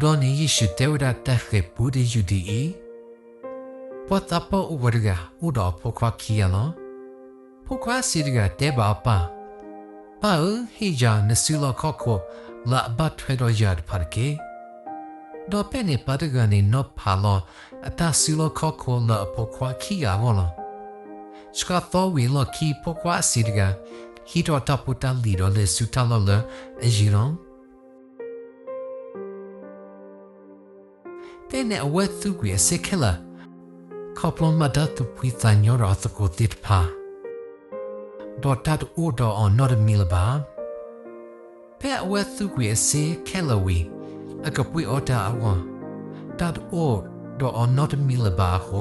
တဘျီန့ၣ်ယ့ၣ်ၡူးတဲဝဲဒၣ်တၢ်ဃဲၤပူတယုၢ်ဒ်အံၤ, ပှၤသးပှၢ်အိၣ်ဝဲတဂၤ အိၣ်ဒီးအဖိခွါခံဂၤလီၤ. ဖိခွါအဆံးတဂၤတဲဘၣ်အပၢ်, ပၢ်ဧၢ, ဟ့ၣ်ယၤနစုလီၢ်ခီၣ်ခိၣ်လၢအဘၣ်ထွဲဒီးယၤတဖၣ်တက့ၢ်. ဒီးဖဲန့ၣ်ပၢ်တဂၤန့ၣ် နီၣ်ဖးလီၤအတၢ်စုလီၢ်ခီၣ်ခိၣ်လၢအဖိခွါခံဂၤအဂီၢ်လီၤ. စှၤသီဝံၤအလီၢ်ခံ ဖိခွါအဆံးတဂၤ ဟံးထီၣ်တၢ်ဖိတၢ်လံၤဒီးလဲၤဆူတၢ်လီၢ်လၢအယံၤလီၤ. ဖဲန့ၣ်အဝဲသူကွံာ်အစ့ခဲလၢာ်, ခီဖျိမၤတၢ်သူၣ်ဖှံသးညီဒီးအသကိးသ့ၣ်တဖၣ်, ဒီးတၢ်တအိၣ်ဒီးအီၤနီတမံၤလၢၤဘၣ်. ဖဲအဝဲသူကွံာ်အစ့ခဲလၢာ်ဝံၤ, အကပှ့ၤအီၣ်တၢ်အဂီၢ်, တၢ်တအိၣ်ဒီးအီၤနီတမံၤလၢၤဘၣ်အဃိ,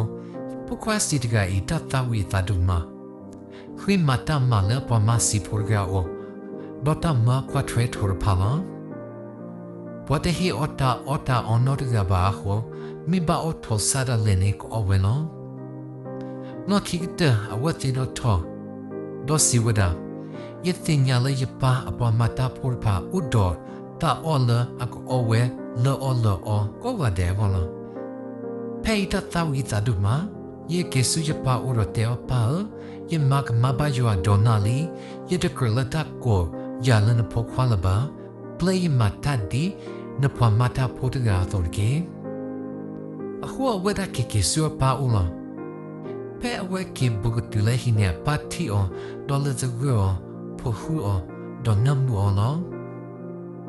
ဖိခွါဆံးတဂၤအံၤ တၢ်သၣ်ဝံၤအသးဒိၣ်မး, ဃ့မၤတၢ်မၤလၢပှၤမၤစံာ်ဖိတဂၤအအိၣ်, ဒီးတၢ်မၢခွါထွဲထိးတဖၣ်လီၤ. ပှၤတဟ့ၣ်အီၣ်တၢ်အီၣ်တၢ်အီနီတဂၤဘၣ်အဃိ, မ့ၢ်ဘၣ်အိၣ်ထိးစးဒၣ်လဲာ်န့ၣ် ကအီၣ်ဝဲလီၤ. လီၢ်ခံကတၢၢ် အဝဲသ့ၣ်နီၣ်ထီၣ်, ဒီးစံးဝဲဒၣ်, ယသ့ၣ်ညါလၢယပၢ်အပှၤမၤတၢ်ဖိတဖၣ် အိၣ်ဒီးတၢ်အီၣ်လၢအကအီၣ်ဝဲလၢအီၣ်လၢအီကိးဂၤဒဲးအဂီၢ်လီၤ. ဖဲအံၤတၢ်သၣ်ဝံၤသးဒိၣ်မး, ယက့ၤဆူယပၢ်အအိၣ်ဒီးတဲအီၤ, ပၢ်ဧၢ, ယမါကမါဘၣ်ယွၤဒီးနၤလံ, ယတကြၢးလၢတၢ်ကိးယၤလၢနဖိခွါလၢၤဘၣ်. ပျဲယမၤတၢ်ဒ်နပှၤမၤတၢ်ဖိတဂၤအသိးတက့ၢ်. အဃိအဝဲဒၣ်က့ၤက့ၤဆူအပၢ်အအိၣ်လီၤ. ဖဲအဝဲက့ၤဘူးကတုၤလၢဟံၣ်န့ၣ် အပၢ်ထံၣ်အီၤ, ဒီးလဲၤသဂၢၢ်အီၤ, ဖိးဟုအီၤ, ဒီးနၢ်မူအီၤလီၤ.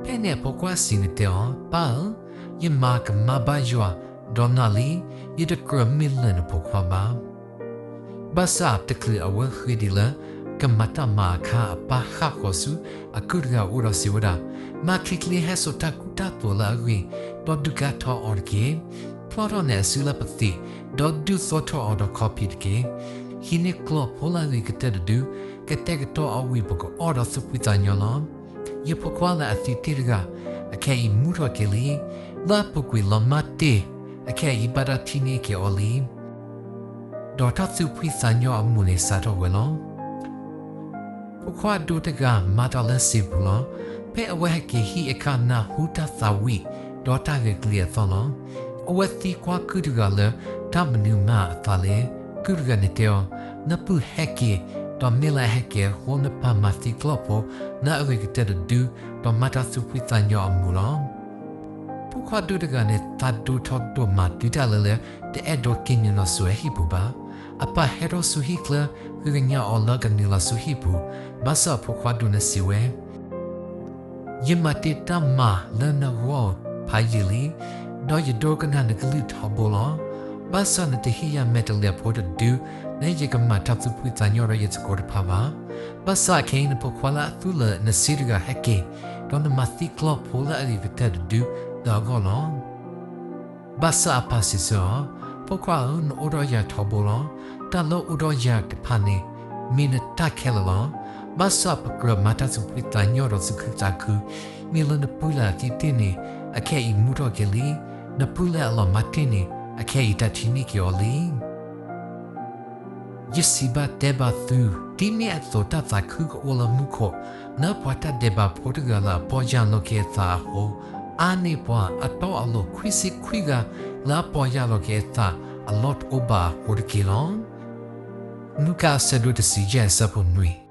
ဖဲန့ၣ်အဖိခွါအဆံးန့ၣ်တဲအီၤ, ပၢ်ဧၢ, ယမါကမါဘၣ်ယွၤဒီးနၤလံ, ယတကြၢးမ့ၢ်လၢၢ်နဖိခွါဘၣ်. ဘၣ်ဆၣ်တချုးအဝဲဃ့ဒံးလၢကမၤတၢ်မၤအခါ အပၢ်ဃၣ်ဃီၤဆူအကုၢ်တဂၤအအိၣ်ဒီးစံးဝဲဒၣ်, မၤချ့ချ့ဟဲစိာ်တၢ်ကူတၢ်သိးလၢအဂ့ၤ, ဒီးဒုးကါထီၣ်အီၤတက့ၢ်. ဖျီထီၣ်န့ၢ်အစုလၢပသံး, ဒီးဒုးသီထီၣ်အီၤဒီးခီဖံးတက့ၢ်. ဟံးန့ၢ်ကျီၢ်ဖိလၢအဂ့ၤကတၢၢ်တဒု, ကတဲာ်ကတီၤအီၤဝံၤပကအီၣ်ဒီးသူၣ်ဖှံသးညီလီၤ. ယဖိခွါလၢအသံတ့ၢ်တဂၤ, အခဲအံၤမူထီၣ်က့ၤလံ. လၢအပူၤကွံာ်လီၤမၢ်တ့ၢ်, အခဲအံၤဘၣ်တၢ်ထံၣ်န့ၢ်က့ၤအီၤလံ. ဒီးတၢ်သူၣ်ဖှံသးညီအမူးန့ၣ်စးထီၣ်ဝဲလီၤ. ဖိခွါဒိတဂၤမၤတၢ်လၢစံာ်ပူၤလီၤ. ဖဲအဝဲဟဲက့ၤဟံၣ်အခါ နၢ်ဟူတၢ်သးဝံၣ် ဒီးတၢ်ဂဲၤကလံၤအသီလီၤ. အဝဲသံကွၢ်ကုၢ်တဂၤလၢ တၢ်မနုၤမၤအသးလဲၣ်. ကုၢ်တဂၤန့ၣ်တဲအီၤ, နပုၢ်ဟဲက့ၤ, ဒီးမ့ၢ်လၢအဟဲက့ၤအဃိ နပၢ်မၤသံကျီၢ်ဖိလၢအဂ့ၤကတၢၢ်တဒု, ဒီးမၤတၢ်သူၣ်ဖှံသးညီအမူးလီၤ. ဖိခွါဒိတဂၤန့ၣ် သးဒိထီၣ်ဒိၣ်မးတုၤတၢ်လၢလၢ တအဲၣ်ဒိးက့ၤနုာ်လီၤဆူအဟံၣ်ပူၤဘၣ်. အပၢ်ဟဲထီၣ်ဆူဟံၣ်ချၢ ဃ့ကညးအီၤလၢကနုာ်လီၤဆူဟံၣ်ပူၤ, ဘၣ်ဆၣ်အဖိခွါဒိန့ၣ်စံးဝဲ, ယမၤတ့ၢ်တၢ်မၤလၢနဂီၢ်ဖးယံာ်လံ, ဒီးယဒိကနၣ်နကလုၢ်ထီဘိလီၤ. ဘၣ်ဆၣ်နတဟ့ၣ်ယၤမဲာ်တလ့ၤဖိတဒု, လၢယကမၤတၢ်သူၣ်ဖှံသးညီဒီးယသကိးတဖၣ်ဘၣ်. ဘၣ်ဆၣ်ခဲအံၤနဖိခွါလၢအသူလၢာ်နစ့တဂၤဟဲက့ၤ, ဒီးနမၤသံကျီၢ်ဖိလၢအဂ့ၤကတၢၢ်တဒုလၢအဂီၢ်လီၤ. ဘၣ်ဆၣ်အပၢ်စံးဆၢအီၤ, ဖိခွါဧၢ, နအိၣ်ဒီးယၤထီဘိလီၤ. တၢ်လၢအိၣ်ဒီးယၤတဖၣ်န့ၣ် မ့ၢ်နတၢ်ခဲလၢာ်လီၤ. ဘၣ်ဆၣ်ပကြၢးမၤတၢ်သူၣ်ဖှံသးညီဒီးသူၣ်ခုသးခု, မ့ၢ်လၢနပုၢ်လၢအသံတ့ၢ်န့ၣ် အခဲအံၤမူထီၣ်က့ၤလံ. နပုၢ်လၢအလီၤမၢ်တ့ၢ်န့ၣ် အခဲအံၤတၢ်ထံၣ်န့ၢ်က့ၤအီၤလံ. ယစံးဘၣ်တဲဘၣ်သု, ဒ်န့ၣ်အသိးတၢ်သးခုကအိၣ်လၢမူခိၣ်, လၢပှၤတၢ်ဒဲးဘးဖိတဂၤလၢအပီၢ်ယၢ်လီၤက့ၤအသးအဃိ, အါန့ၢ်ပှၤအတီအလိၤခွံဆံခွံဂၤ လၢအပီၢ်ယၢ်လီၤက့ၤအသးအလီၢ်တအိၣ်ဘၣ်အဃိတက့ၢ်လီၤ. လူၤကၣ်အဆၢဒိၣ်တဆံယဲၢ်အဆၢဖိနွံ.